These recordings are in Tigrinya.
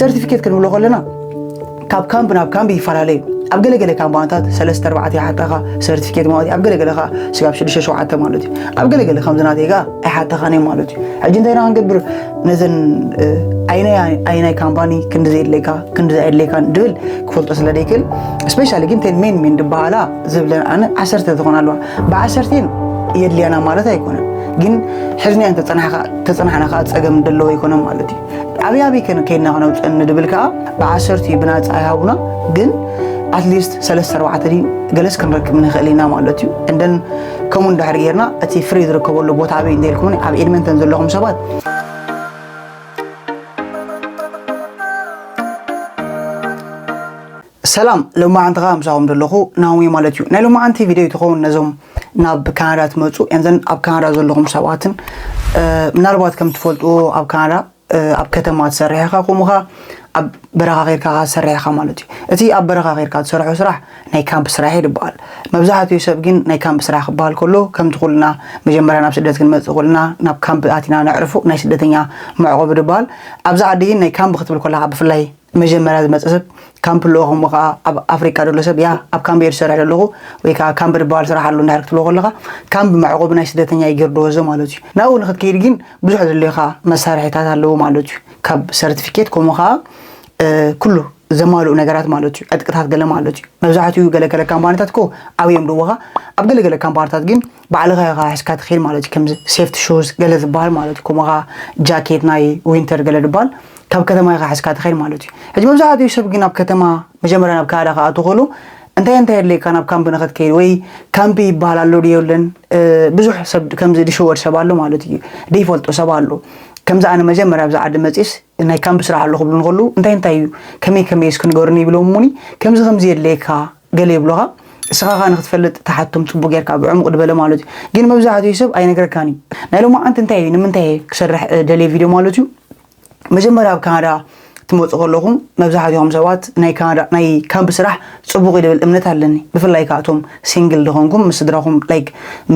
ሰርቲፊኬት ክንብሎ ከለና ካብ ካምፕ ናብ ካምፕ ይፈላለዩ። ኣብ ገለገለ ካምፓኒታት ሰለስተ ኣርባዕተ ይሓተኻ ሰርቲፊኬት ማለት እዩ። ኣብ ገለገለ ከዓ ስጋብ ሽዱሽተ ሸውዓተ ማለት እዩ። ኣብ ገለገለ ከምዚ ናተይ ከዓ ኣይሓተኻን እዮም ማለት እዩ። ሕጂ እንታይ ኢና ክንገብር? ነዘን ኣይናይ ኣይናይ ካምፓኒ ክንዲ ዘየድለካ ክንዲ ዘየድለካ ድብል ክፈልጦ ስለ ደይክእል፣ ስፔሻሊ ግን ተን ሜን ሜን ድበሃላ ዝብለን ኣነ ዓሰርተ ዝኾና ኣለዋ። ብዓሰርተን የድልያና ማለት ኣይኮነን፣ ግን ሕዝንያን ተፀናሕና ከዓ ፀገም እንደለዎ ኣይኮነን ማለት እዩ። ኣበይ ኣበይ ከን ከይድና ከነውፅአን ንድብል ከዓ ብዓሰርተ እዩ ብናፃ ኣይሃቡና፣ ግን ኣትሊስት ሰለስተ ኣርባዕተ ድዩ ገለስ ክንረክብ ንኽእል ኢና ማለት እዩ። እንደን ከምኡ እንድሕር ጌርና እቲ ፍሪ ዝርከበሉ ቦታ ኣበይ እንተልኩምኒ ኣብ ኤድመንተን ዘለኹም ሰባት ሰላም። ሎማዓንቲ ከዓ ምሳኹም ዘለኹ ናሆም ማለት እዩ። ናይ ሎማዓንቲ ቪድዮ ትኸውን ነዞም ናብ ካናዳ ትመፁ and then ኣብ ካናዳ ዘለኹም ሰባትን ምናልባት ከም ትፈልጡ ኣብ ካናዳ ኣብ ከተማ ትሰርሕ ኢኻ፣ ከምኡ ኸዓ ኣብ በረኻ ኸይድካ ኸዓ ትሰርሕ ኢኻ ማለት እዩ። እቲ ኣብ በረኻ ኸይድካ ትሰርሖ ስራሕ ናይ ካምፕ ስራሕ እዩ ዝበሃል። መብዛሕትኡ ሰብ ግን ናይ ካምፕ ስራሕ ክበሃል ከሎ ከምቲ ኩልና መጀመርያ ናብ ስደት ክንመፅእ ኩልና ናብ ካምፕ ኣቲና ነዕርፎ ናይ ስደተኛ መዕቆቢ ዝበሃል። ኣብዚ ዓዲ ግን ናይ ካምፕ ክትብል ከለኻ ብፍላይ መጀመርያ ዝመፀ ሰብ ካምፕ ኣለዎ። ከምኡ ከዓ ኣብ ኣፍሪቃ ዘሎ ሰብ ያ ኣብ ካምፕ እየ ዝሰርሕ ዘለኹ ወይ ከዓ ካምፕ ዝበሃል ስራሕ ኣሎ እንድሕር ክትብሎ ከለኻ ካምፕ መዕቆቢ ናይ ስደተኛ እዩ ገይሩ ዝወስዶ ማለት እዩ። ናብኡ ንክትከይድ ግን ብዙሕ ዘድልዮካ መሳርሒታት ኣለዉ ማለት እዩ። ካብ ሰርቲፊኬት ከምኡ ከዓ ኩሉ ዘማልኡ ነገራት ማለት እዩ። ዕጥቅታት ገለ ማለት እዩ። መብዛሕትኡ ገለ ገለ ካምፓኒታት እኮ ዓብዮም ድወኻ ኣብ ገለ ገለ ካምፓኒታት ግን ባዕልኻ ኢኻ ሒዝካ ትኸይድ ማለት እዩ። ከምዚ ሴፍቲ ሹዝ ገለ ዝበሃል ማለት እዩ። ከምኡ ከዓ ጃኬት ናይ ዊንተር ገለ ዝበሃል ካብ ከተማ ኢኻ ሒዝካ ትኸይድ ማለት እዩ። ሕጂ መብዛሕትኡ ሰብ ግን ኣብ ከተማ መጀመርያ ናብ ካናዳ ክኣቱ ከሎ እንታይ እንታይ የድልየካ ናብ ካምፕ ንኽትከይድ ወይ ካምፕ ይበሃል ኣሎ ድዮ የለን ብዙሕ ሰብ ከምዚ ድሽወድ ሰብ ኣሎ ማለት እዩ። ደይፈልጦ ሰብ ኣሎ። ከምዚ ኣነ መጀመርያ ኣብዚ ዓዲ መፂስ ናይ ካምፕ ስራሕ ኣሎ ክብሉ ንኸሉ እንታይ እንታይ እዩ ከመይ ከመይስ ክንገሩኒ ይብሎም እሙኒ ከምዚ ከምዚ የድልየካ ገለ ይብሉኻ። እስኻ ኸዓ ንክትፈልጥ ተሓቶም ፅቡቅ ጌርካ ብዕሙቅ ድበለ ማለት እዩ። ግን መብዛሕትኡ ሰብ ኣይነግረካን እዩ። ናይ ሎማዓንቲ እንታይ እዩ ንምንታይ እየ ክሰርሕ ደልየ ቪድዮ ማለት እዩ። መጀመርያ ኣብ ካናዳ ትመፁ ከለኹም መብዛሕትኹም ሰባት ናይ ካናዳ ናይ ካምፕ ስራሕ ፅቡቅ እዩ ድብል እምነት ኣለኒ። ብፍላይ ከዓ እቶም ሲንግል ድኾንኩም ምስ ስድራኹም ላይክ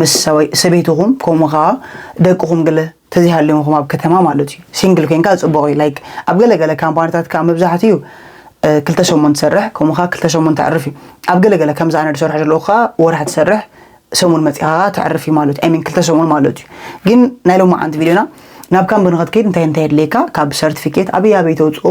ምስ ሰበይትኹም ከምኡ ከዓ ደቅኹም ገለ ተዘይሃልዮም ኢኹም ኣብ ከተማ ማለት እዩ። ሲንግል ኮይንካ ፅቡቅ እዩ። ላይክ ኣብ ገለገለ ካምፓኒታት ከዓ መብዛሕትኡ ክልተ ሰሙን ትሰርሕ ከምኡ ከዓ ክልተ ሰሙን ተዕርፍ እዩ። ኣብ ገለገለ ከምዚ ኣነ ዝሰርሕ ዘለኹ ከዓ ወርሒ ትሰርሕ ሰሙን መፂኻ ተዕርፍ እዩ ማለት እዩ። ሚን ክልተ ሰሙን ማለት እዩ። ግን ናይ ሎማዓንቲ ቪድዮና ናብ ካምፕ ንኽትከይድ እንታይ እንታይ የድልየካ ካብ ሰርቲፊኬት ኣበይ ኣበይ ተውፅኦ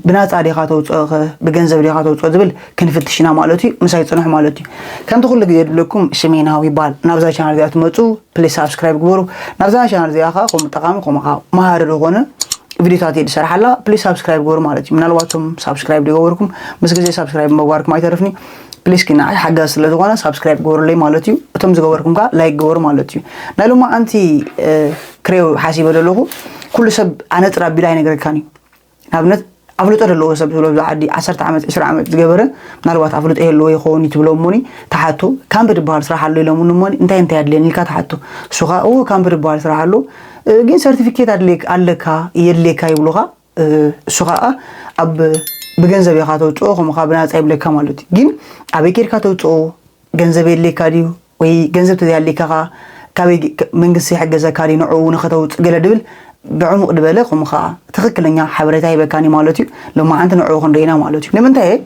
ብናፃ ዲኻ ተውፅኦ ብገንዘብ ዲኻ ተውፅኦ ዝብል ክንፍትሽ ኢና ማለት እዩ። ምሳይ ፅንሑ ማለት እዩ። ከምቲ ኩሉ ግዜ ድብለኩም ሽሜ ናሁ ይበሃል። ናብዛ ቻናል እዚኣ ትመፁ ፕሊስ ሳብስክራይብ ግበሩ። ናብዛ ቻናል እዚኣ ከዓ ከምኡ ጠቃሚ ከምኡ ከዓ መሃሪ ዝኾነ ቪዲዮታት እየ ዝሰርሓላ። ፕሊስ ሳብስክራይብ ግበሩ ማለት እዩ። ምናልባት እቶም ሳብስክራይብ ዝገበርኩም ምስ ግዜ ሳብስክራይብ ምግባርኩም ኣይተርፍኒ። ፕሊስ ግን ንዓይ ሓጋዚ ስለ ዝኾነ ሳብስክራይብ ግበሩለይ ማለት እዩ። እቶም ዝገበርኩም ከዓ ላይክ ግበሩ ማለት እዩ። ናይ ሎማዓንቲ ክሬው ሓሲበ ዘለኹ ኩሉ ሰብ ኣነ ጥራ ቢላ ኣይነግረካን እዩ። ንኣብነት ኣፍልጦ ዘለዎ ሰብ ዝብሎ ኣብዚ ዓዲ ዓሰርተ ዓመት ዕስራ ዓመት ዝገበረ ምናልባት ኣፍልጦ የለዎ ይኸውን እዩ ትብሎ እሞኒ ተሓቶ። ካምፕ ዝበሃል ስራሕ ኣሎ ኢሎምኒ እሞኒ እንታይ እንታይ ኣድልየኒ ኢልካ ተሓቶ። እሱ ከዓ እዎ ካምፕ ዝበሃል ስራሕ ኣሎ ግን ሰርቲፊኬት ኣለካ የድልየካ ይብሉኻ። እሱ ከዓ ኣብ ብገንዘብ ኢኻ ተውፅኦ ከምኡ ከዓ ብናፃ ይብለካ ማለት እዩ። ግን ኣበይ ኬድካ ተውፅኦ ገንዘብ የድልየካ ድዩ ወይ ገንዘብ ተዘይሃልይካ ኸዓ ካበይ መንግስቲ ይሕገዘካ ድዩ ንዕኡ ንኸተውፅእ ገለ ድብል ብዕሙቕ ድበለ ከምኡ ኸዓ ትኽክለኛ ሓበሬታ ሂበካኒ ማለት እዩ። ሎማዓንቲ ንዕኡ ክንርኢ ኢና ማለት እዩ። ንምንታይ እየ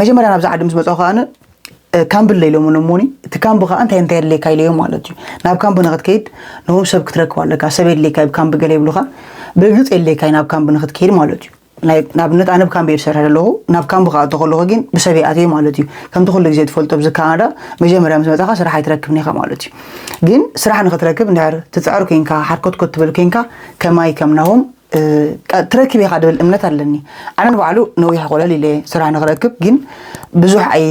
መጀመርያ ናብዚ ዓዲ ምስ መፃኹ ከኣ ካምፕ ኣሎ ኢሎምኒ እሞኒ እቲ ካምፕ ኸዓ እንታይ እንታይ የድልየካ ኢለዮም ማለት እዩ። ናብ ካምፕ ንኽትከይድ ነዎም ሰብ ክትረክብ ኣለካ ሰብ የድልየካ እዩ ካምፕ ገለ ይብሉኻ። ብርግፅ የድልየካ እዩ ናብ ካምፕ ንኽትከይድ ማለት እዩ። ናይ ንኣብነት ኣነ ብካምፕ እየ ዝሰርሕ ዘለኹ። ናብ ካምፕ ክኣቱ ከለኹ ግን ብሰብ እየ ኣትየ ማለት እዩ። ከምቲ ኩሉ ግዜ ትፈልጦ ኣብዚ ካናዳ መጀመርያ ምስ መጻኻ ስራሕ ኣይትረክብን ኢኻ ማለት እዩ። ግን ስራሕ ንኽትረክብ እንድሕር ትጽዕር ኮይንካ ሓርኮትኮት ትብል ኮይንካ ከማይ ከም ናሆም ትረክብ ኢኻ ድብል እምነት ኣለኒ። ኣነ ንባዕሉ ነዊሕ ኮለል ኢለ ስራሕ ንኽረክብ ግን ብዙሕ ኣይ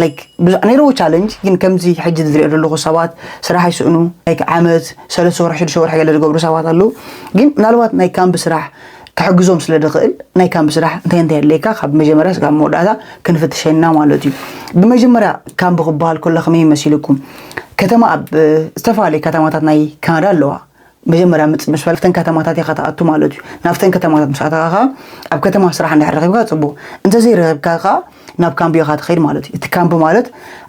ላይክ ብዙሕ ነይርዎ ቻለንጅ ግን ከምዚ ሕጂ ዝሪኦ ዘለኹ ሰባት ስራሕ ይስእኑ ላይክ ዓመት ሰለስተ ወርሒ ሽዱሽተ ወርሒ ገለ ዝገብሩ ሰባት ኣለዉ። ግን ምናልባት ናይ ካምፕ ስራሕ ክሕግዞም ስለ ዝኽእል ናይ ካምፕ ስራሕ እንታይ እንታይ የድልየካ ካብ መጀመርያ ስጋብ መወዳእታ ክንፍትሸና ማለት እዩ። ብመጀመርያ ካምፕ ክበሃል ከሎ ከመይ መሲልኩም? ከተማ ኣብ ዝተፈላለዩ ከተማታት ናይ ካናዳ ኣለዋ። መጀመርያ ምጽ ምስ በልካ፣ ናብተን ከተማታት ኢኻ ትኣቱ ማለት እዩ። ናብተን ከተማታት ምስ ኣተኻ ኸኣ፣ ኣብ ከተማ ስራሕ እንድሕር ረኺብካ ጽቡቕ፣ እንተዘይረኺብካ ኸኣ ናብ ካምፕ ኢኻ ትኸይድ ማለት እዩ። እቲ ካምፕ ማለት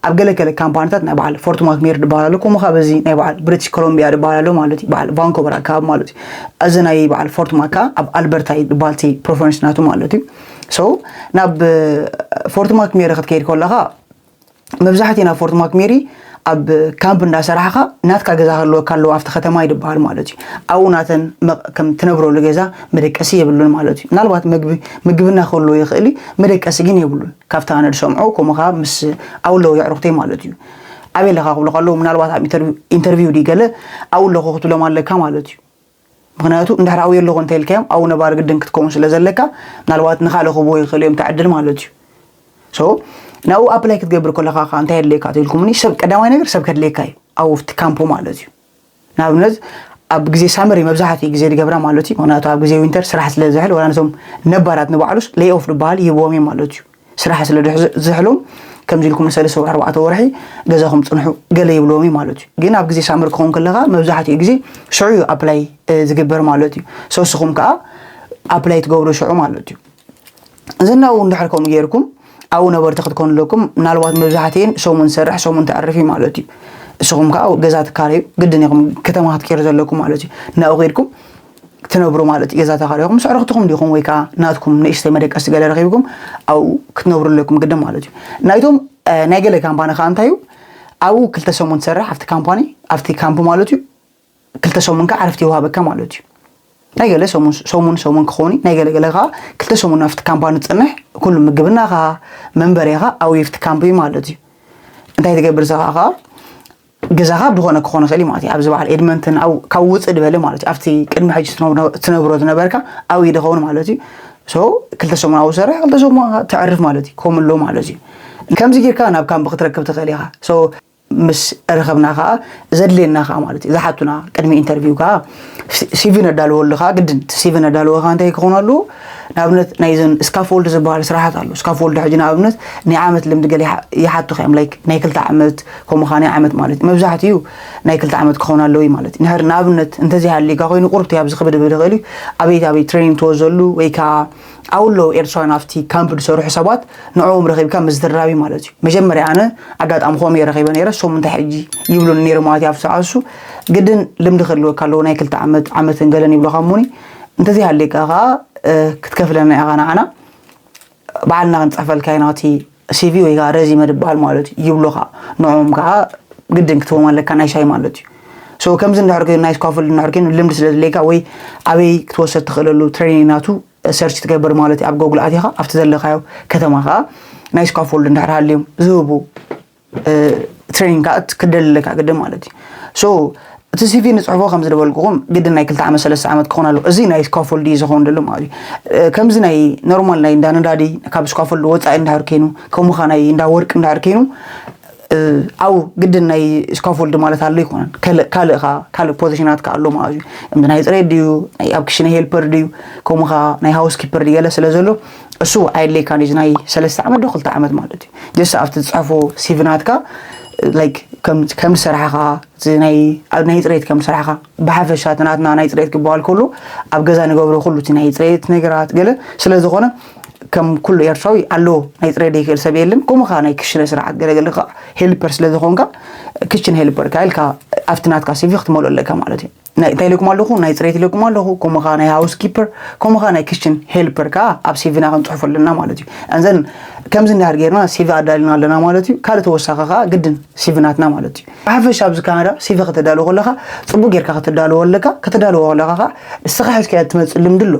ኣብ ገለ ገለ ካምፓኒታት ናይ በዓል ፎርት ማክሜሪ ዝበሃል ኣሎ፣ ከምኡ ኸኣ በዚ ናይ በዓል ብሪቲሽ ኮሎምቢያ ዝበሃል ኣሎ ማለት እዩ። በዓል ቫንኮቨር ኣከባቢ ማለት እዩ። እዚ ናይ በዓል ፎርት ማክ ከኣ ኣብ ኣልበርታ እዩ ዝበሃል እቲ ፕሮቨንስ ናቱ ማለት እዩ። ሶ ናብ ፎርት ማክሜሪ ክትከይድ ከለኻ፣ መብዛሕትኡ ናብ ፎርት ማክሜሪ ኣብ ካምፕ እንዳሰራሕኻ ናትካ ገዛ ክህልወካ ኣለዎ ኣብቲ ከተማ እዩ ዝበሃል ማለት እዩ። ኣብኡ ናተን መ-፣ ከም ትነብረሉ ገዛ መደቀሲ የብሉን ማለት እዩ። ምናልባት ምግቢ፣ ምግብና ክህልዎ ይኽእል እዩ፣ መደቀሲ ግን የብሉን። ካብቲ ኣነ ዝሰምዖ፣ ከምኡ ኸኣ ምስ ኣብኡ ኣለዉ የዕሩኽተይ ማለት እዩ። ኣበይ ኣለኻ ክብሉ ከለዉ፣ ምናልባት ኣብ ኢንተርቪው፣ ኢንተርቪው ድዩ ገለ ኣብኡ ኣለኹ ክትብሎም ኣለካ ማለት እዩ። ምኽንያቱ እንድሕር ኣብኡ ኣለኹ እንተ ኢልካዮም፣ ኣብኡ ነባሪ ግድን ክትከውን ስለ ዘለካ፣ ምናልባት ንኻልእ ክህብዎ ይኽእሉ እዮም እቲ ዕድል ማለት እዩ። ሶ ናብኡ ኣፕላይ ክትገብር ከለኻ ኸኣ እንታይ የድልየካ ተኢልኩምኒ፣ ሰብ፣ ቀዳማይ ነገር ሰብ ከድልየካ እዩ ኣብኡ ኣብቲ ካምፕ ማለት እዩ። ንኣብነት ኣብ ግዜ ሳመር እዩ መብዛሕትኡ ግዜ ዝገብራ ማለት እዩ። ምኽንያቱ ኣብ ግዜ ዊንተር ስራሕ ስለ ዝሕል፣ ወላ ነቶም ነባራት ንባዕሉስ ሌይ ኦፍ ዝበሃል ይህብዎም እዩ ማለት እዩ። ስራሕ ስለ ድሕ-፣ ዝሕሎም፣ ከምዚ ኢልኩም ንሰለስተ ወይ ኣርባዕተ ወርሒ ገዛኹም ጽንሑ ገለ ይብልዎም እዩ ማለት እዩ። ግን ኣብ ግዜ ሳመር ክኸውን ከለኻ መብዛሕትኡ ግዜ ሽዑ እዩ ኣፕላይ፣ እ፣ ዝግበር ማለት እዩ። ሶ ንስኹም ከኣ ኣፕላይ ትገብሩ ሽዑ ማለት እዩ። እዚ ናብኡ እንድሕር ከምኡ ጌርኩም ኣብኡ ነበርቲ ክትኮኑ ኣለኩም። ምናልባት መብዛሕትኤን ሰሙን ትሰርሕ ሰሙን ተዕርፍ እዩ ማለት እዩ። ንስኹም ከኣ ገዛ ትካረዩ ግድን ኢኹም፣ ከተማ ክትቀይሩ ዘለኩም ማለት እዩ። ናብኡ ከይድኩም ክትነብሩ ማለት እዩ። ገዛ ተኻሪኹም ምስ ኣዕሩኽትኹም ዲኹም ወይ ከኣ ናትኩም ንእሽተይ መደቀሲ ገለ ረኺብኩም ኣብኡ ክትነብሩ ኣለኩም ግድን ማለት እዩ። ናይቶም፣ እ፣ ናይ ገለ ካምፓኒ ከኣ እንታይ እዩ? ኣብኡ ክልተ ሰሙን ትሰርሕ ኣብቲ ካምፓኒ፣ ኣብቲ ካምፕ ማለት እዩ። ክልተ ሰሙን ከኣ ዕረፍቲ ይወሃበካ ማለት እዩ። ናይ ገለ ሰሙን፣ ሰሙን፣ ሰሙን ክኸውን እዩ። ናይ ገለ ገለ ከኣ ክልተ ሰሙን ኣብቲ ካምፓኒ ትጸንሕ፣ ኩሉ ምግብናኻ፣ መንበሪኻ ኣብኡ ኣብቲ ካምፕ እዩ ማለት እዩ። እንታይ ትገብር ንስኻ ከኣ? ገዛኻ ብዝኾነ ክኾን ይኽእል እዩ ማለት እዩ። ኣብዚ በዓል ኤድመንተን ኣብ፣ ካብ ውጽእ ዝበለ ማለት እዩ። ኣብቲ ቅድሚ ሕጂ ትነብሮ፣ ትነብሮ ዝነበርካ ኣብኡ እዩ ዝኸውን ማለት እዩ። ሶ ክልተ ሰሙን ኣብኡ ትሰርሕ፣ ክልተ ሰሙን ከኣ ተዕርፍ ማለት እዩ። ከምኡ ኣሎ ማለት እዩ። ከምዚ ጌርካ ናብ ካምፕ ክትረክብ ትኽእል ኢኻ። ሶ ምስ ረኸብና ከኣ ዘድልየና ከኣ ማለት እዩ። ዝሓቱና ቅድሚ ኢንተርቪው ከኣ ሲ-፣ ሲቪ ነዳልወሉ ከኣ ግድን እቲ ሲቪ ነዳልወ ከኣ እንታይ ክኾን ኣለዎ? ንኣብነት ናይዘን ስካፎልድ ዝበሃል ስራሓት ኣሎ። ስካፎልድ ሕጂ ንኣብነት ናይ ዓመት ልምዲ ገለ ይሓ-፣ ይሓቱኻ እዮም። ላይክ ናይ ክልተ ዓመት፣ ከምኡ ከኣ ናይ ዓመት ማለት እዩ። መብዛሕትኡ ናይ ክልተ ዓመት ክኸውን ኣለዎ እዩ ማለት እዩ። ንድሕር ንኣብነት እንተዘይሃልዩካ ኮይኑ ቁሩብ እቲ ኣብዚ ክብድብድ ይኽእል እዩ። ኣበይ ኣበይ ትሬኒንግ ትወስደሉ ወይ ከኣ ኣብኡ ኣለዉ ኤርትራውያን ኣብቲ ካምፕ ዝሰርሑ ሰባት ንዕኦም ረኺብካ ምዝርራብ እዩ ማለት እዩ። መጀመርያ ኣነ ኣጋጣሚ ከምኡ እየ ረኺበ ነይረ። እሶም እንታይ ሕጂ ይብሉኒ ነይሮም ማለት እዩ። ኣብ ሰዓት እሱ ግድን ልምዲ ክህልወካ ኣለዎ፣ ናይ ክልተ ዓመት፣ ዓመትን ገለን ይብሉኻ እሞኒ። እንተዘይሃልየካ ከኣ፣ እ፣ ክትከፍለና ኢኻ ንዓና። ባዕልና ክንጽሕፈልካ ኢና እቲ ሲቪ ወይ ከኣ ረዚመ ዝበሃል ማለት እዩ፣ ይብሉኻ። ንዕኦም ከኣ ግድን ክትህቦም ኣለካ ናይ ሻይ ማለት እዩ። ሶ ከምዚ እንድሕር ኮይኑ ናይ ስካፎልድ እንድሕር ኮይኑ ልምዲ ስለ ዘድልየካ ወይ ኣበይ ክትወስድ ትኽእለሉ ትሬኒንግ ናቱ ሰርች ትገብር ማለት እዩ። ኣብ ጎግል ኣቲኻ ኣብቲ ዘለኻዮ ከተማ ከኣ ናይ ስካፎልድ እንድሕር ሃልዮም ዝህቡ፣ እ፣ ትሬኒንግ ከኣ ክትደሊ ኣለካ ግድን ማለት እዩ። ሶ እቲ ሲቪ ንጽሕፎ ከምዚ ዝበልኩኹም ግድን ናይ ክልተ ዓመት ሰለስተ ዓመት ክኾን ኣለዎ። እዚ ናይ ስካፎልድ እዩ ዝኸውን ዘሎ ማለት እዩ። እ፣ ከምዚ ናይ ኖርማል ናይ እንዳ ነዳዲ ካብ ስካፎልድ ወጻኢ እንድሕር ኮይኑ፣ ከምኡ ከኣ ናይ እንዳ ወርቂ እንድሕር ኮይኑ፣ እ፣ ኣብኡ ግድን ናይ ስካፎልድ ማለት ኣሎ ኣይኮነን። ካልእ፣ ካልእ ከኣ፣ ካልእ ፖዚሽናት ከኣ ኣሎ ማለት እዩ። ከምዚ ናይ ጽሬት ድዩ፣ ናይ ኣብ ክሽነ ሄልፐር ድዩ፣ ከምኡ ከኣ ናይ ሃውስ ኪፐር ድዩ ገለ ስለ ዘሎ፣ እሱ ኣየድልየካን እዩ። እዚ ናይ ሰለስተ ዓመት ዶ ክልተ ዓመት ማለት እዩ። ጀስት ኣብቲ ትጽሕፎ ሲቪ ናትካ፣ ላይክ፣ ከም፣ ከም ዝሰራሕኻ፣ እቲ ናይ፣ ኣብ ናይ ጽሬት ከም ዝሰራሕኻ፣ ብሓፈሻ እቲ ናትና ናይ ጽሬት ክበሃል ከሎ፣ ኣብ ገዛ ንገብሮ ኩሉ እቲ ናይ ጽሬት ነገራት ገለ ስለ ዝኾነ፣ ከም ኩሉ ኤርትራዊ ኣለዎ፣ ናይ ጽሬት ዘይክእል ሰብ የለን። ከምኡ ከኣ ናይ ክሽነ ስርዓት ገለ ገለ ከኣ ሄልፐር ስለ ዝኾንካ፣ ክችን ሄልፐር ከኣ ኢልካ ኣብቲ ናትካ ሲቪ ክትመልኦ ኣለካ ማለት እዩ። ናይ፣ እንታይ ኢለኩም ኣለኹ? ናይ ጽሬት ኢለኩም ኣለኹ፣ ከምኡ ከኣ ናይ ሃውስ ኪፐር፣ ከምኡ ከኣ ናይ ክችን ሄልፐር ከኣ ኣብ ሲቪና ክንጽሕፎ ኣለና ማለት እዩ። And then ከምዚ እንድሕር ጌርና ሲቪ ኣዳሊና ኣለና ማለት እዩ። ካልእ ተወሳኺ ከኣ ግድን ሲቪ ናትና ማለት እዩ። ብሓፈሻ ኣብዚ ካናዳ ሲቪ ከተዳልዎ ከለኻ ጽቡቕ ጌርካ ከተዳልዎ ኣለካ። ከተዳልዎ ከለኻ ከኣ ንስኻ ሒዝካዮ ትመጽእ ልምዲ ኣሎ።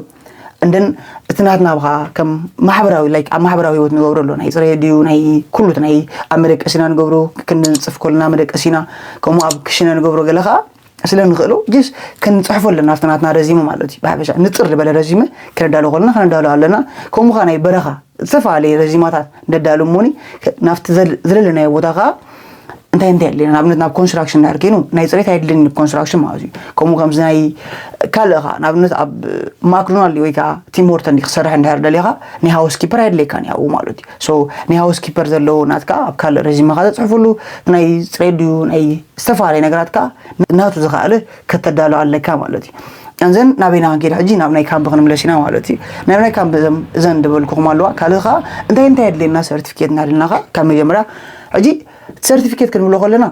And then እቲ ናትና ብኻ ከም ማሕበራዊ፣ ላይክ ኣብ ማሕበራዊ ህይወት ንገብሮ ኣሎ። ናይ ጽሬት ድዩ፣ ናይ ኩሉ እቲ ናይ ኣብ መደቀሲና ንገብሮ፣ ክንጽፍ ከለና መደቀሲና፣ ከምኡ ኣብ ክሽነ ንገብሮ ገለ ከኣ ስለ ንኽእሎ ጀስት ክንጽሕፎ ኣለና ኣብቲ ናትና ረዚመ ማለት እዩ። ብሓፈሻ ንጽር ዝበለ ረዚመ ክነዳሉ ከለና ክነዳሉ ኣለና። ከምኡ ከኣ ናይ በረኻ ዝተፈላለየ ረዚማታት ነዳሉ እሞኒ ናብቲ ዘል-፣ ዝደለናዮ ቦታ ከኣ እንታይ እንታይ ኣድልየና? ንኣብነት ናብ ኮንስትራክሽን እንድሕር ኮይኑ ናይ ፅሬት ኣየድልየኒ፣ ኮንስትራክሽን ማለት እዩ። ከምኡ ከምዚ ናይ ካልእ ኸዓ ንኣብነት ኣብ ማክዶናልድ ወይ ከዓ ቲም ሆርተን ክሰርሕ እንድሕር ደሊኻ ናይ ሃውስ ኪፐር ኣየድልየካን እዩ ኣብኡ ማለት እዩ። ሶ ናይ ሃውስ ኪፐር ዘለዎ ናትካ ኣብ ካልእ ሬዚመኻ ተፅሕፍሉ፣ ናይ ፅሬት ድዩ ናይ ዝተፈላለዩ ነገራት ከዓ ናቱ ዝኸኣለ ከተዳሉ ኣለካ ማለት እዩ። እዘን ናበይና ክንከይድ ሕጂ ናብ ናይ ካምፕ ክንምለስ ኢና ማለት እዩ። ናብ ናይ ካምፕ እዘን ዝበልኩኹም ኣለዋ። ካልእ ከዓ እንታይ እንታይ ኣድልየና ሰርቲፊኬት እናደልና ከዓ ካብ መጀመርያ ሕጂ ሰርቲፊኬት ክንብሎ ከለና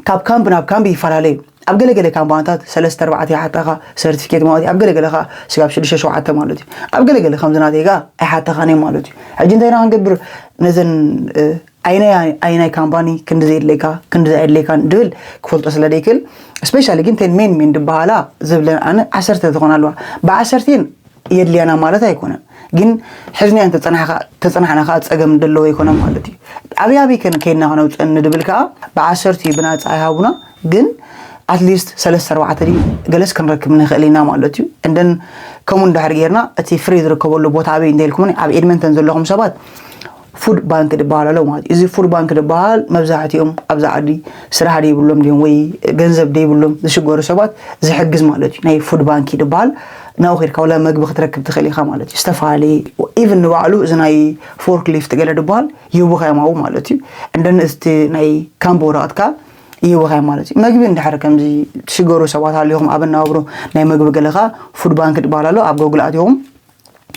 ካብ ካምፕ ናብ ካምፕ ይፈላለዩ። ኣብ ገለገለ ካምፓንታት ሰለስተ ኣርባዕተ ይሓተኻ ሰርቲፊኬት ማለት እዩ። ኣብ ገለገለ ከዓ ስጋብ ሽዱሽተ ሸውዓተ ማለት እዩ። ኣብ ገለገለ ከምዚ ናተይ ከዓ ኣይሓተኻን እዮም ማለት እዩ። ሕጂ እንታይ ኢና ክንገብር? ነዘን ኣይናይ ኣይናይ ካምፓኒ ክንዲ ዘየድለይካ ክንዲ ዘየድለይካ ድብል ክፈልጦ ስለ ደይክእል፣ ስፔሻሊ ግን ተን ሜን ሜን ዝበሃላ ዝብለን ኣነ ዓሰርተ ዝኾና ኣለዋ። ብዓሰርተን የድልያና ማለት ኣይኮነን፣ ግን ሕዝንያን ተፀናሕና ከዓ ፀገም ደለዎ ኣይኮነን ማለት እዩ። ኣብይ ኣብይ ከይድና ከነውፅአን ንድብል ከዓ ብዓሰርተ ብናፃ ኣይሃቡና፣ ግን ኣትሊስት ሰለስተ ኣርባዕተ ገለስ ክንረክብ ንኽእል ኢና ማለት እዩ። እንደን ከምኡ እንድሕር ጌርና እቲ ፍሪ ዝርከበሉ ቦታ ኣበይ እንተልኩምኒ ኣብ ኤድመንተን ዘለኹም ሰባት ፉድ ባንክ ዝበሃል ኣሎ ማለት እዩ። እዚ ፉድ ባንክ ዝበሃል መብዛሕትኦም ኣብዚ ዓዲ ስራሕ ደይብሎም ድዮም ወይ ገንዘብ ደይብሎም ዝሽገሩ ሰባት ዝሕግዝ ማለት እዩ። ናይ ፉድ ባንክ ዝበሃል ናብኡ ከይድካ ወላ መግቢ ክትረክብ ትኽእል ኢኻ ማለት እዩ። ዝተፈላለየ ኢቭን ንባዕሉ እዚ ናይ ፎርክ ሊፍት ገለ ዝበሃል ይህቡኻ እዮም ኣብኡ ማለት እዩ። እንደን እስቲ ናይ ካምፕ ወረቐትካ ይህቡኻ እዮም ማለት እዩ። መግቢ እንድሕር ከምዚ ትሽገሩ ሰባት ኣለኹም ኣብ ኣነባብሮ ናይ መግቢ ገለኻ ፉድ ባንክ ዝበሃል ኣሎ። ኣብ ጎግል ኣቲኹም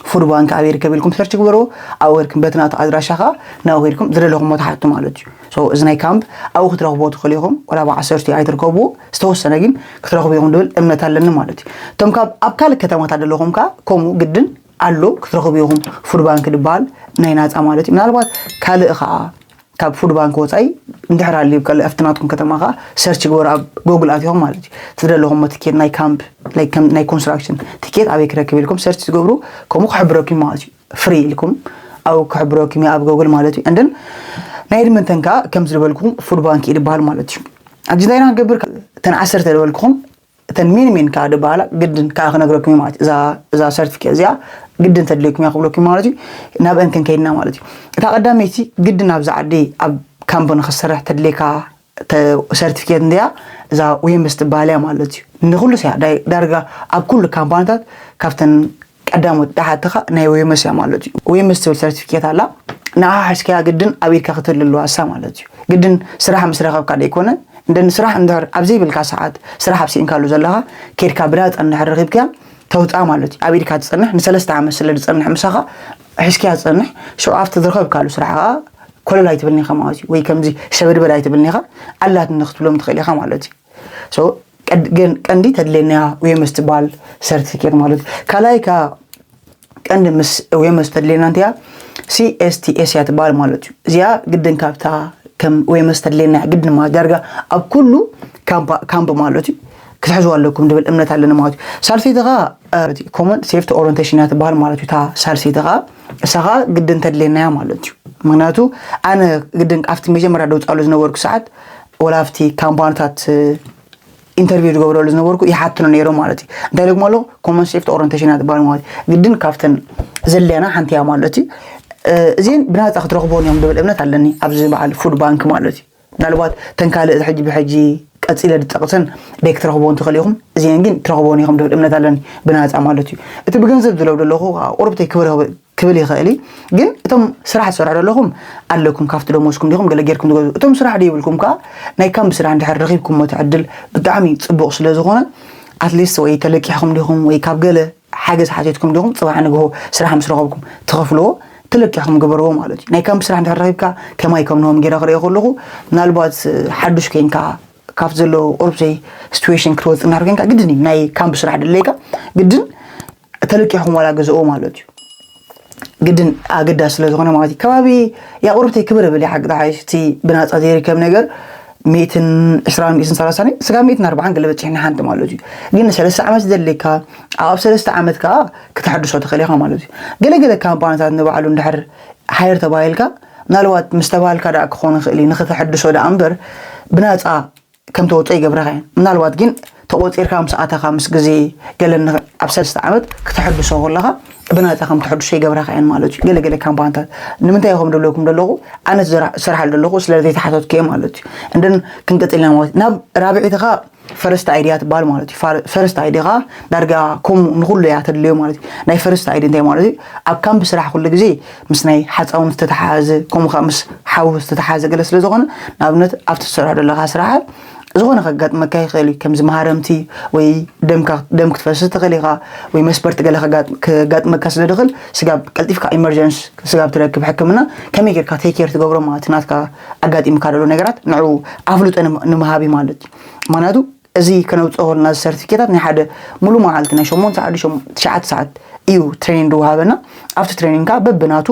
ፉድ ባንክ ኣበይ ይርከብ ኢልኩም ሰርች ግበሩ። ኣብኡ ከድኩም በቲ ናቱ ኣድራሻ ከዓ ናብኡ ከድኩም ዝደለኹሞ ትሓቱ ማለት እዩ። ሶ እዚ ናይ ካምፕ ኣብኡ ክትረኽብዎ ትኽእሉ ኢኹም። ወላ ብዓሰርተ ኣይትርከብዎ፣ ዝተወሰነ ግን ክትረኽቡ ኢኹም ዝብል እምነት ኣለኒ ማለት እዩ። እቶም ካብ ኣብ ካልእ ከተማታት ዘለኹም ከዓ ከምኡ ግድን ኣሎ ክትረኽቡ ኢኹም። ፉድ ባንክ ዝበሃል ናይ ናፃ ማለት እዩ። ምናልባት ካልእ ከዓ ካብ ፉድ ባንክ ወፃኢ እንድሕር ኣልዩ ካልእ ኣብቲ ናትኩም ከተማ ከዓ ሰርች ግበሩ ኣብ ጎግል ኣቲኹም ማለት እዩ። እቲ ዝደለኹሞ ትኬት ናይ ካምፕ ናይ ከም ናይ ኮንስትራክሽን ትኬት ኣበይ ክረክብ ኢልኩም ሰርች ትገብሩ ከምኡ ክሕብረኩም ማለት እዩ። ፍሪ ኢልኩም ኣብኡ ክሕብረኩም እዩ ኣብ ጎግል ማለት እዩ። እንደን ናይ ኤድመንተን ከዓ ከም ዝበልኩኹም ፉድ ባንክ እዩ ዝበሃል ማለት እዩ። ሕጂ እንታይ ኢና ክንገብር? እተን ዓሰርተ ዝበልኩኹም እተን ሜን ሜን ከዓ ዝበሃላ ግድን ከዓ ክነግረኩም እዩ ማለት እዩ። እዛ እዛ ሰርቲፊኬት እዚኣ ግድን ተድልየኩም እያ ክብለኩም ማለት እዩ። ናብአን ክንከይድና ማለት እዩ። እታ ቀዳመይቲ ግድን ኣብዚ ዓዲ ኣብ ካምፕ ንክትሰርሕ ተድልየካ ተ- ሰርቲፊኬት እንድያ እዛ ዌምስ ትበሃል እያ ማለት እዩ። ንኩሉ ስያ ዳይ- ዳርጋ ኣብ ኩሉ ካምፓኒታት ካብተን ቀዳሞት ዝሓተኻ ናይ ዌምስ እያ ማለት እዩ። ዌምስ ትብል ሰርቲፊኬት ኣላ። ንዓ ሓዝካያ ግድን ኣብ ኢድካ ክትህሉ ኣለዋ እሳ ማለት እዩ። ግድን ስራሕ ምስ ረኸብካ ደይኮነ እንደ ስራሕ እንድሕር ኣብ ዘይብልካ ሰዓት ስራሕ ኣብ ስኢንካሉ ዘለኻ ከይድካ ብናፃ እንድሕር ረኺብካያ ተውፅኣ ማለት እዩ። ኣብ ኢድካ ትፀንሕ ንሰለስተ ዓመት ስለ ዝፀንሕ ምሳኻ ሒዝካያ ትፀንሕ። ሽዑ ኣብቲ ዝረኸብካሉ ስራሕ ከዓ ኮለል ኣይትብልኒ ኢኻ ማለት እዩ። ወይ ከምዚ ሸበድበድ ኣይትብልኒ ኢኻ ኣላትኒ ክትብሎም ትኽእል ኢኻ ማለት እዩ። ሶ ቀድ- ግን ቀንዲ ተድልየና ዌምስ ትበሃል ሰርቲፊኬት ማለት እዩ። ካልኣይ ከዓ ቀንዲ ምስ ዌምስ ተድልየና እንተያ ሲኤስቲኤስ እያ ትበሃል ማለት እዩ። እዚኣ ግድን ካብታ ከም ዌምስ ተድልየና ግድን ማለት ዳርጋ ኣብ ኩሉ ካምፓ- ካምፕ ማለት እዩ ክትሕዝዋ ኣለኩም ዝብል እምነት ኣለኒ ማለት እዩ። ሳልሰይቲ ከዓ ኮመን ሴፍቲ ኦሪንቴሽን እያ ትበሃል ማለት እዩ። እታ ሳልሰይቲ ከዓ እሳ ከዓ ግድን ተድልየና እያ ማለት እዩ። ምክንያቱ ኣነ ግድን ኣብቲ መጀመርያ ደውፃሉ ዝነበርኩ ሰዓት ወላ ኣብቲ ካምፓኒታት ኢንተርቪው ዝገብረሉ ዝነበርኩ ይሓትኖ ነይሮም ማለት እዩ። እንታይ ኢለኩም ኣለኹ? ኮመን ሴፍቲ ኦሪንቴሽን እያ ትበሃል ማለት እዩ። ግድን ካብተን ዘድልያና ሓንቲ እያ ማለት እዩ። እዚን ብናፃ ክትረኽቦን እዮም ዝብል እምነት ኣለኒ ኣብዚ በዓል ፉድ ባንክ ማለት እዩ። ምናልባት ተን ካልእ ሕጂ ብሕጂ ቀፂለ ዝጠቕሰን ደይ ክትረኽቦን ትኽእል ኢኹም። እዚን ግን ትረኽቦን ኢኹም ዝብል እምነት ኣለኒ ብናፃ ማለት እዩ። እቲ ብገንዘብ ዝለው ዘለኹ ቁርብተይ ክብር ክብል ይኽእል እዩ። ግን እቶም ስራሕ ትሰርሑ ዘለኹም ኣለኩም ካብቲ ደሞዝኩም ዲኹም ገለ ጌርኩም ትገዝኡ። እቶም ስራሕ ደይብልኩም ከዓ ናይ ካምፕ ስራሕ እንድሕር ረኺብኩሞ እቲ ዕድል ብጣዕሚ ፅቡቕ ስለ ዝኾነ ኣትሊስት ወይ ተለቂሕኩም ዲኹም ወይ ካብ ገለ ሓገዝ ሓቲትኩም ዲኹም ፅባሕ ንግሆ ስራሕ ምስ ረኸብኩም ትኸፍልዎ ተለቂሕኩም ግበርዎ ማለት እዩ። ናይ ካምፕ ስራሕ እንድሕር ረኺብካ ከማይ ከም ንሆም ጌረ ክርእዮ ከለኹ ምናልባት ሓዱሽ ኮይንካ ካብ ዘሎ ቁርብተይ ሲትዌሽን ክትወፅእ እናር ኮይንካ ግድን እዩ ናይ ካምፕ ስራሕ ድለይካ ግድን ተለቂሕኩም ዋላ ገዝኦ ማለት እዩ። ግድን ኣገዳሲ ስለ ዝኾነ ማለት እዩ። ከባቢ ያቁርብተይ ክብር ብል ሓቂ ሓይሽቲ ብናፃ ዘይርከብ ነገር ሚእትን ዕስራን ሚእትን ሰላሳን ስጋ ሚእትን ኣርባዓን ገለ በፂሕና ሓንቲ ማለት እዩ። ግን ንሰለስተ ዓመት ዘድልየካ ኣብ ሰለስተ ዓመት ከዓ ክተሐድሶ ትኽእል ኢኻ ማለት እዩ። ገለገለ ካምፓኒታት ንባዕሉ እንድሕር ሃየር ተባሂልካ ምናልባት ምስ ተባሃልካ ደኣ ክኾን ይኽእል እዩ ንክተሐድሶ ደኣ እምበር ብናፃ ከም ተወፅኦ ይገብረኻ እየን። ምናልባት ግን ተቆፂርካ ምስ ኣተኻ ምስ ግዜ ገለ ኣብ ሰለስተ ዓመት ክተሐድሶ ከለኻ ብናፃ ከም ተሐድሶ ይገብራኻ እየን ማለት እዩ። ገለገለ ካምፓኒታት ንምንታይ ኢኹም ደለኩም ደለኹ ኣነ ስራሕ ኣለኹ ስለ ዘይተሓተትኩ እየ ማለት እዩ። እንደን ክንቅፅልና ማለት ናብ ራብዒትኻ ፈርስት ኣይዲ እያ ትበሃል ማለት እዩ። ፈርስት ኣይዲ ኻ ዳርጋ ከምኡ ንኹሉ እያ ተድልዮ ማለት እዩ። ናይ ፈርስት ኣይዲ እንታይ ማለት እዩ? ኣብ ካምፕ ስራሕ ኩሉ ግዜ ምስ ናይ ሓፃውን ዝተተሓሓዘ ከምኡ ከዓ ምስ ሓዊ ዝተተሓዘ ገለ ስለ ዝኾነ ንኣብነት ኣብቲ ትሰርሖ ዘለኻ ስራሕ ዝኾነ ከጋጥመካ ይኽእል እዩ። ከምዚ መሃረምቲ ወይ ደም ክትፈስስ ትኽእል ኢኻ ወይ መስበርቲ ገለ ከጋጥመካ ስለ ድኽእል ስጋብ ቀልጢፍካ ኢመርጀንስ ስጋብ ትረክብ ሕክምና ከመይ ጌርካ ቴክ ኬር ትገብሮ ማለት ናትካ ኣጋጢምካ ዘሎ ነገራት ንዑ ኣፍልጦ ንምሃብ ማለት እዩ። ምክንያቱ እዚ ከነውፅኦ ከለና እዚ ሰርቲፊኬታት ናይ ሓደ ሙሉ መዓልቲ ናይ ሸሞንተ ሰዓት ትሽዓተ ሰዓት እዩ ትሬኒንግ ዝወሃበና። ኣብቲ ትሬኒንግ ከዓ በብናቱ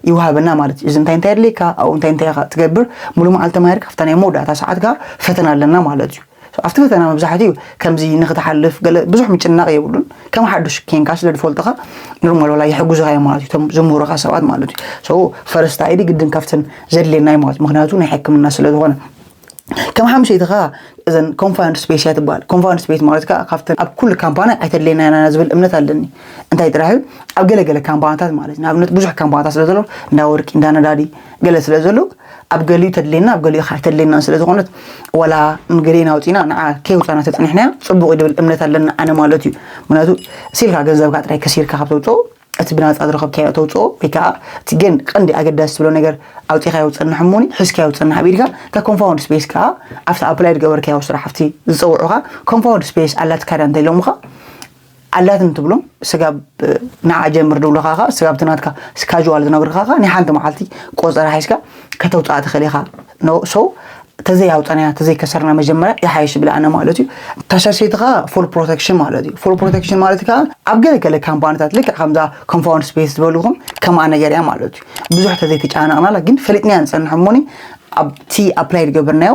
ይወሃበና ማለት እዩ። እዚ እንታይ እንታይ ኣድልየካ ኣብኡ እንታይ እንታይ ኢኻ ትገብር ሙሉ መዓልቲ ተማሂርካ ኣብታ ናይ መወዳእታ ሰዓት ከዓ ፈተና ኣለና ማለት እዩ። ኣብቲ ፈተና መብዛሕትኡ ከምዚ ንክትሓልፍ ገለ ብዙሕ ምጭናቕ የብሉን። ከም ሓዱሽ ኬንካ ስለ ዝፈልጡኻ ኖርማል ዋላ ይሕግዙኻ እዮም ማለት እዩ እቶም ዝምህሩኻ ሰባት ማለት እዩ። ሶ ፈርስት ኣይዲ ግድን ካብተን ዘድልየና እዩ ማለት ምክንያቱ ናይ ሕክምና ስለ ዝኾነ ከም ሓምሸይቲ ከዓ እዘን ኮንፋይንድ ስፔስ እያ ትበሃል። ኮንፋይንድ ስፔስ ማለት ከዓ ካብተን ኣብ ኩሉ ካምፓኒ ኣይተድልየና ኢና ዝብል እምነት ኣለኒ። እንታይ ጥራሕ እዩ ኣብ ገለገለ ካምፓኒታት ማለት እዩ ንኣብነት ብዙሕ ካምፓኒታት ስለ ዘሎ እንዳ ወርቂ እንዳ ነዳዲ ገለ ስለ ዘሎ ኣብ ገሊኡ ተድልየና ኣብ ገሊኡ ከዓ ኣይተድልየናን ስለ ዝኾነት ዋላ ንገሊእና ኣውፂና ንዓ ከይውፃና ተፅኒሕናያ ፅቡቕ እዩ ዝብል እምነት ኣለኒ ኣነ ማለት እዩ። ምክንያቱ ሲልካ ገንዘብካ ጥራይ ከሲርካ ካብ ተውፅኦ እቲ ብናፃ ዝረኸብካዮ ተውፅኦ ወይ ከዓ እቲ ግን ቀንዲ ኣገዳሲ ትብሎ ነገር ኣውፂኻዮ ዝፀንሕ እሞኒ ሒዝካዮ ዝፀንሕ ኣቢልካ እታ ኮንፋውንድ ስፔስ ከዓ ኣብቲ ኣፕላይ ዝገበርካዮ ስራሕ ኣብቲ ዝፀውዑኻ ኮንፋውንድ ስፔስ ኣላትካ ድያ እንተኢሎምኻ ኣላትን ትብሎም ስጋብ ንዓ ጀምር ድብሉኻ ኸዓ ስጋብ እቲ ናትካ ስካጅዋል ዝነግርኻ ኸዓ ናይ ሓንቲ መዓልቲ ቆፀራ ሒዝካ ከተውፅኣ ትኽእል ኢኻ። ሶ ተዘይ ኣውፀናያ ተዘይ ከሰርና መጀመርያ ይሓይሽ ብለ ኣነ ማለት እዩ። ታሻሸይቲ ከዓ ፉል ፕሮቴክሽን ማለት እዩ። ፉል ፕሮቴክሽን ማለት ከዓ ኣብ ገለ ገለ ካምፓኒታት ልክዕ ከምዛ ኮምፓውንድ ስፔስ ዝበልኹም ከምኣ ነገር እያ ማለት እዩ። ብዙሕ ተዘይ ተጨናነቕናላ ግን ፈሊጥናያ ንፀንሕ እሞኒ ኣብቲ ኣፕላይ ዝገበርናዮ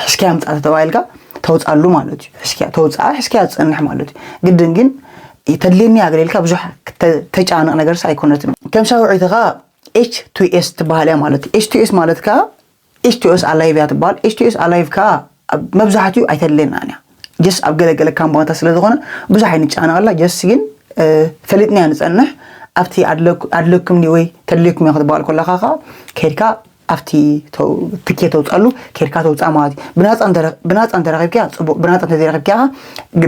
ሕስኪያ ምፃ ተባሂልካ ተውፃሉ ማለት እዩ። ሕስኪያ ተውፃኣ ሕስኪያ ትፀንሕ ማለት እዩ። ግድን ግን ተድልየኒ ኣገለ ኢልካ ብዙሕ ተጨናነቕ ነገርስ ኣይኮነትን። ከም ሻውዒቲ ከዓ ኤች ቱ ኤስ ትበሃል እያ ማለት እዩ። ኤች ቱ ኤስ ማለት ከዓ ኤች ቱ ኤስ ኣላይቭ እያ ትበሃል። ኤች ቱ ኤስ ኣላይቭ ከዓ መብዛሕትኡ ኣይተድልየናን እያ። ጀስ ኣብ ገለገለ ካምፓኒታት ስለ ዝኾነ ብዙሕ ኣይንጨናነቐላ። ጀስ ግን ፈሊጥናያ ንፀንሕ ኣብቲ ኣድለኩምኒ ወይ ተድልየኩም እያ ክትበሃል ከለኻ ከዓ ከይድካ ኣብቲ ትኬት ተውፃሉ ከይድካ ተውፃእ ማለት እዩ። ብናፃ እንተረኪብካያ ፅቡቅ፣ ብናፃ እንተዘይረኪብካያ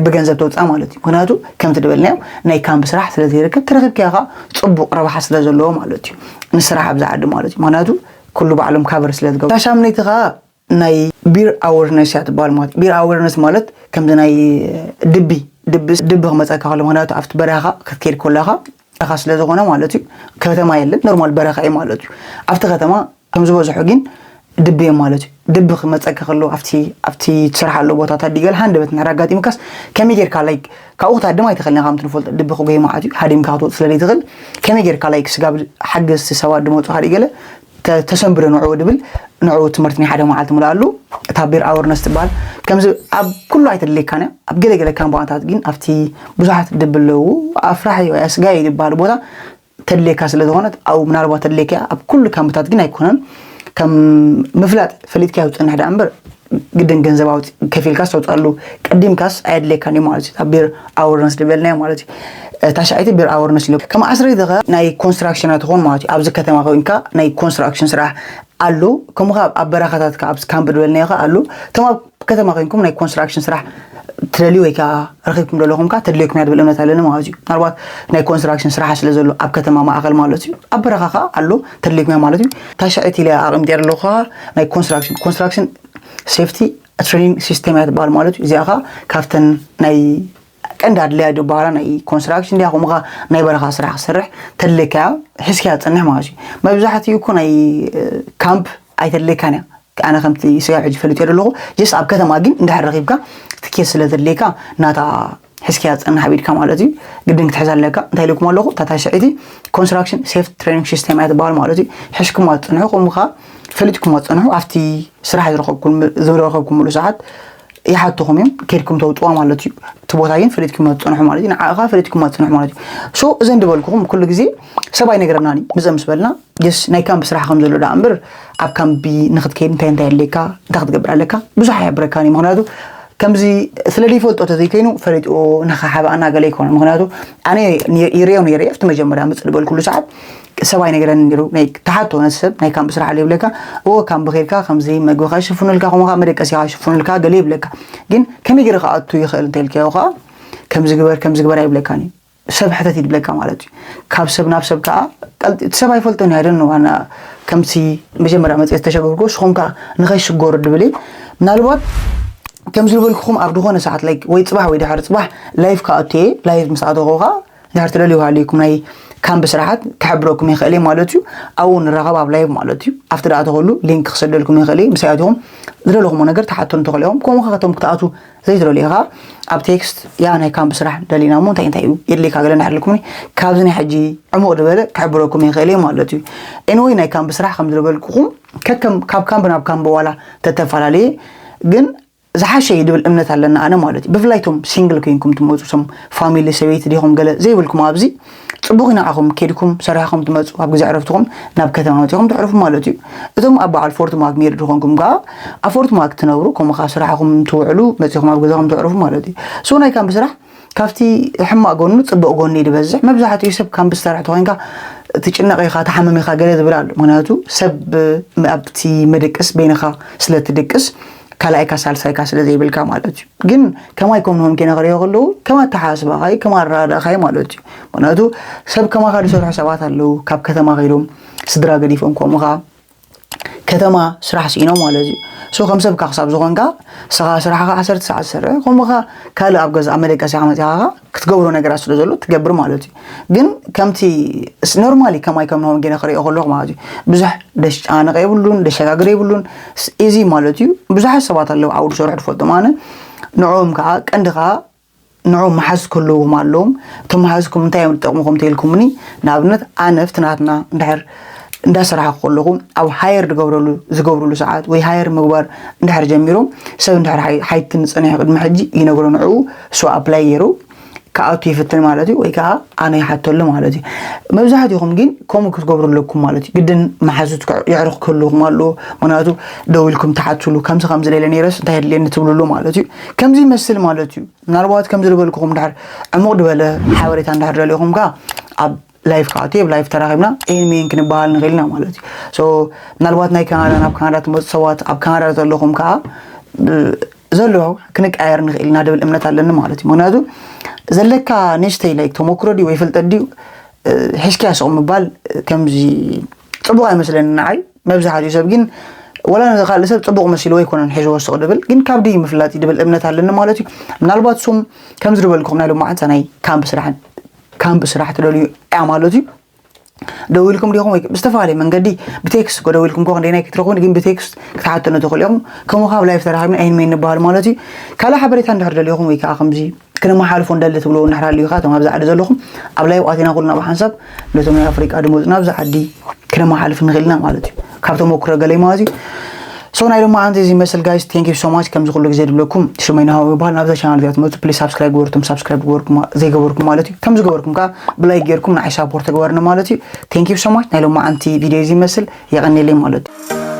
ብገንዘብ ተውፃእ ማለት እዩ። ምክንያቱ ከምቲ ዝበልናዮ ናይ ካምፕ ስራሕ ስለዘይርከብ ተረኪብካያ ከዓ ፅቡቅ ረብሓ ስለዘለዎ ማለት እዩ። ንስራሕ ኣብዚ ዓዲ ማለት እዩ። ምክንያቱ ኩሉ ባዕሎም ካቨር ስለዝገብሩ። ታሻምነይቲ ከዓ ናይ ቢር ኣወርነስ እያ ትበሃል ማለት ቢር ኣወርነስ ማለት ከምዚ ናይ ድቢ ድቢ ድቢ ክመፀካ ከሎ ምክንያቱ ኣብቲ በረኻ ክትከይድ ከለኻ በረኻ ስለ ዝኾነ ማለት እዩ። ከተማ የለን ኖርማል በረኻ እዩ ማለት እዩ። ኣብቲ ከተማ ከም ዝበዝሑ ግን ድቢ እዮም ማለት እዩ። ድቢ ክመፀካ ከሎ ኣብቲ ኣብቲ ትሰርሓሉ ቦታታት ዲገል ሃንደበት እንድሕር ኣጋጢሙካስ ከመይ ጌርካ ላይክ ካብኡ ክትሃድም ኣይትኽእልን ኢኻ ከምቲ ንፈልጦ ድቢ ክጎይ መዓት እዩ ሃዲምካ ክትወፅእ ስለ ዘይትኽእል ከመይ ጌርካ ላይክ ስጋብ ሓገዝቲ ሰባት ድመፁ ካዲ ገለ ተሰንብዶ ንዕኡ ድብል ንዕኡ ትምህርቲ ናይ ሓደ መዓልቲ ምልኣሉ እታ ቢር ኣወርነስ ትበሃል ከምዚ ኣብ ኩሉ ኣይተድልየካን እያ ኣብ ገለገለ ካምፓታት ግን ኣብቲ ብዙሓት ድብለዉ ኣፍራሕ እዩ ኣስጋይ ዝበሃል ቦታ ተድልየካ ስለ ዝኾነት ኣብኡ ምናልባት ተድልየካ ኣብ ኩሉ ካምፕታት ግን ኣይኮነን ከም ምፍላጥ ፈሊጥካ ውፅንሕ ዳ እምበር ግድን ገንዘብ ኣውፅ ከፊልካስ ተውፅኣሉ ቀዲምካስ ኣየድልየካን እዩ ማለት እዩ ኣብ ቢር ኣወርነስ ዝበልናዮ ማለት እዩ ታሻዒቲ ቢር ኣወርነስ ኢሉ ከም ዓስረይቲ ኸ ናይ ኮንስትራክሽን ትኾን ማለት እዩ ኣብዚ ከተማ ኮይንካ ናይ ኮንስትራክሽን ስራሕ ኣሎ ከምኡ ኣብ በረኻታት ኣብ ካምፕ ዝበልናዮ ኸ ኣሎ እቶም ኣብ ከተማ ኮይንኩም ናይ ኮንስትራክሽን ስራሕ ትደልዩ ወይ ከዓ ረኺብኩም ዘለኹም ከዓ ተድልየኩም እያ ዝብል እምነት ኣለኒ ማለት እዩ ምናልባት ናይ ኮንስትራክሽን ስራሕ ስለ ዘሎ ኣብ ከተማ ማእኸል ማለት እዩ ኣብ በረኻ ከዓ ኣሎ ተድልየኩም እያ ማለት እዩ ታሻዒት ኢለ ኣቕምጥ ኣለኹ ከዓ ናይ ኮንስትራክሽን ኮንስትራክሽን ሴፍቲ ትሬኒንግ ሲስተም እያ ትበሃል ማለት እዩ እዚኣ ከዓ ካብተን ናይ ቀንዲ ኣድለያ ዝበሃላ ናይ ኮንስትራክሽን ድያ ከምኡ ከዓ ናይ በረኻ ስራሕ ክሰርሕ ተድልየካ እያ ሒዝካያ ትፀንሕ ማለት እዩ መብዛሕትኡ እኮ ናይ ካምፕ ኣይተድልየካን እያ ኣነ ከምቲ ስጋብ ሕጂ ፈሊጠ ዘለኹ ጀስት ኣብ ከተማ ግን እንድሕር ረኺብካ ትኬት ስለ ዘድልየካ ናታ ሕዝክያ ዝፀንሕ ኣብ ኢድካ ማለት እዩ ግድን ክትሕዝ ኣለካ እንታይ ኢልኩም ኣለኹ እታ ታሽዐይቲ ኮንስትራክሽን ሴፍቲ ትሬኒንግ ሲስተም እያ ትበሃል ማለት እዩ ሕዝኩማ ትፅንሑ ከምኡ ከዓ ፈሊጥኩማ ትፅንሑ ኣብቲ ስራሕ ዝረኸብኩምሉ ሰዓት ይሓትኹም እዮም ከድኩም ተውፅዋ ማለት እዩ እቲ ቦታ ግን ፈሊጥኩም ትፅንሑ ማለት እዩ ንዓኻ ፈሊጥኩም ትፅንሑ ማለት እዩ ሶ እዘን ድበልኩኹም ኩሉ ግዜ ሰብ ኣይነግረናን እዩ ምፅእ ምስ በልና ጀስ ናይ ካምፕ ስራሕ ከም ዘሎ ዳ እምበር ኣብ ካምፕ ንክትከይድ እንታይ እንታይ ኣለካ እንታይ ክትገብር ኣለካ ብዙሕ ኣይሕብረካን እዩ ምክንያቱ ከምዚ ስለ ዘይፈልጦ ተዘይከይኑ ፈሊጡ ንኸሓብኣና ገለ ኣይኮነን። ምኽንያቱ ኣነ ይርዮ ነይረ ኣብቲ መጀመርያ ምፅእ ዝበልኩሉ ሰዓት ሰብ ኣይነገረኒ ነይሩ። ናይ ተሓቶ ነቲ ሰብ ናይ ካምፕ ስራሕ ኣሎ ይብለካ። እዎ ካምፕ ከይድካ ከምዚ መግብኻ ይሽፍኑልካ፣ ከምኡ ከዓ መደቀሲኻ ይሽፍኑልካ ገለ ይብለካ። ግን ከመይ ገይረ ክኣቱ ይኽእል እንተልካዮ ከዓ ከምዚ ግበር ከምዚ ግበር ኣይብለካን እዩ። ሰብ ሕተት ይድብለካ ማለት እዩ። ካብ ሰብ ናብ ሰብ ከዓ ቀልጢ- እቲ ሰብ ኣይፈልጦን እዩ። ኣይደን ዋና ከምቲ መጀመርያ መፅአ ዝተሸገርኩ ንስኹም ከዓ ንኸይሽገሩ ድብል እየ። ምናልባት ከምዚ ዝበልኩኹም ኣብ ዝኾነ ሰዓት ላይክ ወይ ፅባሕ ወይ ድሕሪ ፅባሕ ላይፍ ክኣቱ እየ። ላይፍ ምስ ኣተኹ ከዓ ድሕር ትደልዩ ሃልይኩም ናይ ካምፕ ስራሓት ክሕብረኩም ይኽእል እየ ማለት እዩ። ኣብኡ ንራኸብ ኣብ ላይቭ ማለት እዩ። ኣብቲ ደኣ ተኸሉ ሊንክ ክሰደልኩም ይኽእል እየ። ምሳይ ኣቲኹም ዝደለኹሞ ነገር ትሓቶ እንተኽእል ኢኹም። ከምኡ ከቶም ክትኣቱ ዘይትደልዩ ኢኻ ኣብ ቴክስት ያ ናይ ካምፕ ስራሕ ደሊና እሞ እንታይ እንታይ እዩ የድልየካ ገለ እንድሕር ኢልኩምኒ ካብዚ ናይ ሕጂ ዕሙቕ ዝበለ ክሕብረኩም ይኽእል እየ ማለት እዩ። ኤንወይ ናይ ካምፕ ስራሕ ከም ዝደበልኩኹም ከከም ካብ ካምፕ ናብ ካምፕ ዋላ ተተፈላለየ ግን ዝሓሸ እዩ ድብል እምነት ኣለና ኣነ ማለት እዩ። ብፍላይ ቶም ሲንግል ኮይንኩም ትመፁ ቶም ፋሚሊ ሰበይቲ ዲኹም ገለ ዘይብልኩም ኣብዚ ፅቡቕ ንዓኹም ከይድኩም ሰሪሕኹም ትመፁ ኣብ ግዜ ዕረፍትኹም ናብ ከተማ መፂኹም ትዕርፉ ማለት እዩ። እቶም ኣብ በዓል ፎርት ማክ ሜሪ ዝኾንኩም ከዓ ኣብ ፎርት ማክ ትነብሩ ከምኡ ከዓ ስራሕኹም ትውዕሉ መፂኹም ኣብ ገዛኹም ትዕርፉ ማለት እዩ። ሶ ናይ ካምፕ ስራሕ ካብቲ ሕማቕ ጎኑ ፅቡቕ ጎኑ እዩ ዝበዝሕ። መብዛሕትኡ ሰብ ካምፕ ዝሰርሕ ተኾይንካ ትጭነቕ ኢኻ ትሓምም ኢኻ ገለ ዝብል ኣሎ። ምክንያቱ ሰብ ኣብቲ መደቅስ በይንኻ ስለ ትድቅስ ካልኣይካ ሳልሳይካ ስለ ዘይብልካ ማለት እዩ። ግን ከማይ ከም ንሆም ኬነ ክሪኦ ከለዉ ከም ኣተሓሳስባኻይ ከም ኣረዳድእኻይ ማለት እዩ። ምክንያቱ ሰብ ከማኻ ዝሰርሑ ሰባት ኣለዉ ካብ ከተማ ከይዶም ስድራ ገዲፎም ከምኡኻ ከተማ ስራሕ ስኢኖም ማለት እዩ። ሶ ከም ሰብካ ክሳብ ዝኾንካ ንስኻ ስራሕኻ ዓሰርተ ሰዓት ትሰርሕ ከምኡኻ ካልእ ኣብ ገዛ ኣብ መደቀሲኻ መፂኻ ክትገብሮ ነገራት ስለ ዘሎ ትገብር ማለት እዩ። ግን ከምቲ ኖርማሊ ከማይ ከም ንሆም ጌነ ክሪኦ ከለኹ ማለት እዩ ብዙሕ ደሻነቕ የብሉን ደሸጋግር የብሉን። ኢዚ ማለት እዩ። ብዙሓት ሰባት ኣለዉ ዓውዱ ሰርሑ ትፈልጦም ኣነ ንዕኦም ከዓ ቀንዲ ከዓ ንዕኦም መሓዝ ክህልዎም ኣለዎም። እቶም መሓዝኩም እንታይ እዮም ዝጠቕሙኹም ተይልኩምኒ ንኣብነት ኣነ ፍትናትና እንድሕር እንዳሰራሕኩ ከለኹ ኣብ ሃየር ዝገብረሉ ዝገብሩሉ ሰዓት ወይ ሃየር ምግባር እንድሕር ጀሚሮም ሰብ እንድሕር ሓይ- ሓይትን ዝፀኒሑ ቅድሚ ሕጂ ይነግሮ ንዕኡ እሱ ኣፕላይ ገይሩ ክኣቱ ይፍትን ማለት እዩ ወይ ከዓ ኣነ ይሓተሉ ማለት እዩ። መብዛሕትኹም ግን ከምኡ ክትገብሩ ኣለኩም ማለት እዩ። ግድን መሓዙት ክዕ- የዕርኽ ክህልውኹም ኣለዎ። ምክንያቱ ደው ኢልኩም ትሓትሉ ከምዚ ከምዚ ደለ ነይረስ እንታይ የድልየኒ ትብልሉ ማለት እዩ። ከምዚ ይመስል ማለት እዩ። ምናልባት ከምዚ ዝበልኩኹም ድሕር ዕሙቕ ዝበለ ሓበሬታ እንድሕር ደሊኹም ከዓ ኣብ ላይፍ ከዓ ኣብ ላይፍ ተራኺብና ኤን ሜን ክንበሃል ንኽእል ኢና ማለት እዩ። ሶ ምናልባት ናይ ካናዳ ናብ ካናዳ ትመፁ ሰባት ኣብ ካናዳ ዘለኹም ከዓ ብ- ዘሎ ክንቀያየር ንኽእል ኢና ድብል እምነት ኣለኒ ማለት እዩ። ምክንያቱ ዘለካ ንእሽተይ ላይክ ተመክሮ ድዩ ወይ ፍልጠት ድዩ እ፣ ሒዝካያ ስቕ ምባል እ፣ ከምዚ ፅቡቕ ኣይመስለኒ ንዓይ። መብዛሕትኡ ሰብ ግን ወላ ነዚ ካልእ ሰብ ፅቡቕ መሲልዎ ኣይኮነን ሒዝዎ ስቕ ድብል ግን ካብ ድዩ ምፍላጥ እዩ ድብል እምነት ኣለኒ ማለት እዩ። ምናልባት እሱም ከምዚ ዝበልኩኹም ናይ ሎማዓንታ ናይ ካምፕ ስራሕ ካምፕ ስራሕ ትደልዩ እያ ማለት እዩ። ደው ኢልኩም ዲኹም ወይ ብዝተፈላለየ መንገዲ ብቴክስት እኮ ደው ኢልኩም እኮ ክንደይናይ ክትረኽቡን ግን ብቴክስት ክትሓተኑ ትኽእሉ ኢኹም። ከምኡ ካብ ላይፍ ተራኺብና ኣይን መይን ንበሃል ማለት እዩ። ካልእ ሓበሬታ እንድሕር ደሊኹም ወይ ከዓ ከምዚ ክነመሓልፎ እንደሊ ትብልዎ እንድሕር ኣልዩ ኢኻ እቶም ኣብዚ ዓዲ ዘለኹም ኣብ ላይቭ ኣቲና ኩልና ብሓንሳብ ነቶም ናይ ኣፍሪቃ ድመፁ ናብዚ ዓዲ ክነመሓልፍ ንኽእል ኢና ማለት እዩ። ካብ ተመክሮ ገለይ ማለት እዩ። ሶ ናይ ሎማዓንቲ እዚ ይመስል ጋይስ። Thank you so much። ከምዚ ኩሉ ግዜ ድብለኩም ሽመይ ናሃዊ ይበሃል። ናብዛ ቻናል እዚኣ ትመፁ ፕሊዝ ሳብስክራይብ ግበሩ። እቶም ሳብስክራይብ ግበርኩም ማ- ዘይገበርኩም ከዓ ብላይክ ጌርኩም ንዓይ ሳፖርት ግበርኒ ማለት እዩ። Thank you so much። ናይ ሎማዓንቲ ቪድዮ እዚ ይመስል። የቐንየለይ ማለት እዩ።